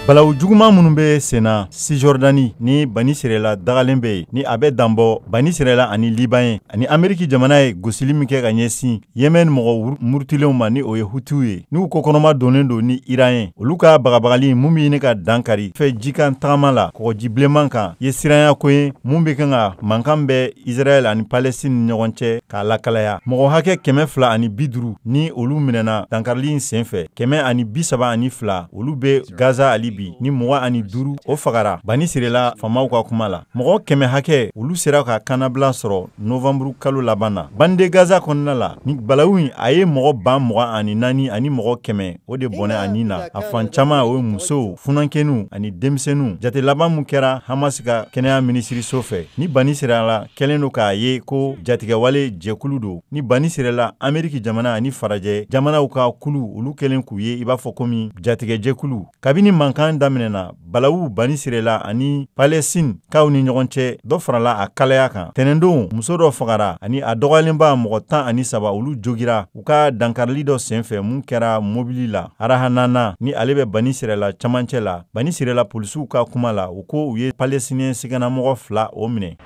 Balawu juguman minnu bɛ senna Cisjordanie ni Bani Sirela dagalen bɛ yen, ni a bɛ danbɔ Bani Sirela ani Liban ye, ani Ameriki jamana ye gosili min kɛ ka ɲɛsin Yemen mɔgɔ murutilenw ma, ni o ye Hutiw ye, n'u kɔkɔrɔma donnen don ni Iran ye, olu ka bagabagali mun bɛ ɲini ka dankari fɛ jikan tagama la kɔgɔji bilenman kan, ye siranya ko ye mun bɛ kan ka mankan bɛ Israël ani Palestine ni ɲɔgɔn cɛ k'a lakalaya. Mɔgɔ hakɛ 250 ni olu minɛna dankarili in senfɛ, 132 olu bɛ Gaza hali bi, ni 25 o fagara Bani Sirela faamaw ka kuma la. Mɔgɔ 100 hakɛ olu sera ka kannabila sɔrɔ novanburu kalo laban na bande Gaza kɔnɔna la. Ni balawu in a ye mɔgɔ 24,000 ani mɔgɔ 100 o de bɔnɛ a nin na, a fan caman o ye musow, funankɛninw ani denmisɛnninw. Jate laban mun kɛra Hamas ka kɛnɛya minisiriso fɛ, ni Bani Sirela kɛlen don k'a ye ko jatigɛwale jɛkulu don, ni Bani Sirela Ameriki jamana ani farajɛ jamanaw ka kulu olu kɛlen k'u ye i b'a fɔ komi jatigɛjɛkulu. Kabini mankan daminɛna balawu Bani Sirela ani Palestine kaw ni ɲɔgɔn cɛ, dɔ farala a kalaya kan. Tɛnɛndon muso dɔ fagara ani a dɔgɔyalenba mɔgɔ 13 olu jogira u ka dankarili dɔ senfɛ mun kɛra mobili la Arahanana, ni ale bɛ Bani Sirela camancɛ la. Bani Sirela polisiw ka kuma la, u ko u ye Palestinien siganamɔgɔ 2 o minɛ.